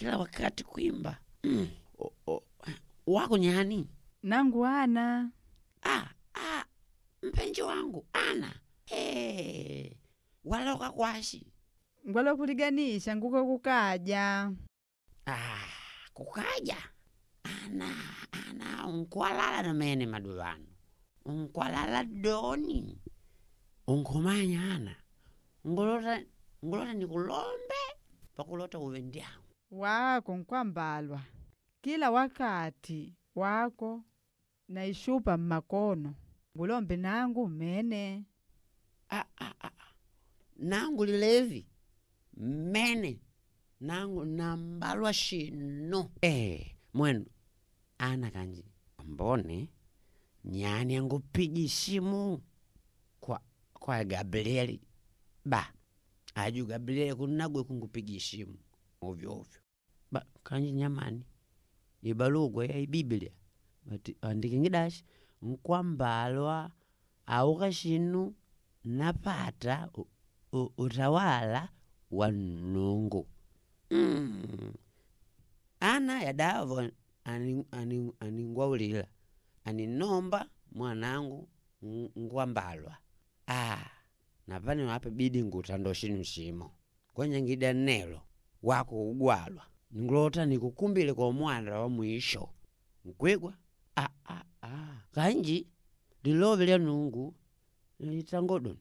Kila wakati kuimba. O, o, wako nyani? Nangu ana. Ah, ah, mpenzi wangu ana. Hey, waloka kwashi. Ngwala kuliganisha nguko kukaja. Ah, kukaja. Ana, ana unkwalala na mene maduvano. Unkwalala doni. Unkumanya ana. Ngulota, ngulota nikulombe pakulota uve ndyangu. Wako nkwambalwa. Kila wakati wako naishupa mmakono. Ngulombe nangu mene. Ah, ah, ah. Nangu lilevi mene nangu nambalwa shino. Eh, mwenu ana kanji mbone nyani angupigi simu kwa Gabrieli ba aju Gabrieli kunagwe kungupigi simu ovyo ovyo ba kanji nyamani ibalugwa ya ibiblia bati andikingidashi nkwambalwa auka shinu napata utawala wa Nungu. Ana yadavo aningwaulila aninomba mwanangu ngwambalwa. Ah, napane wape bidi ngutando shinu shimo kwenyangida nelo wako ugwalwa ngulota nikukumbile kwa mwana wa mwisho nkwigwa. Ah, ah, ah. Kanji lilove lya Nungu litangodoni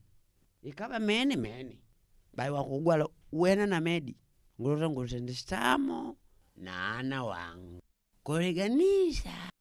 ikaba mene mene bai wakugwala wena na medi ngulota ngutendestamo na ana wangu kuliganisha.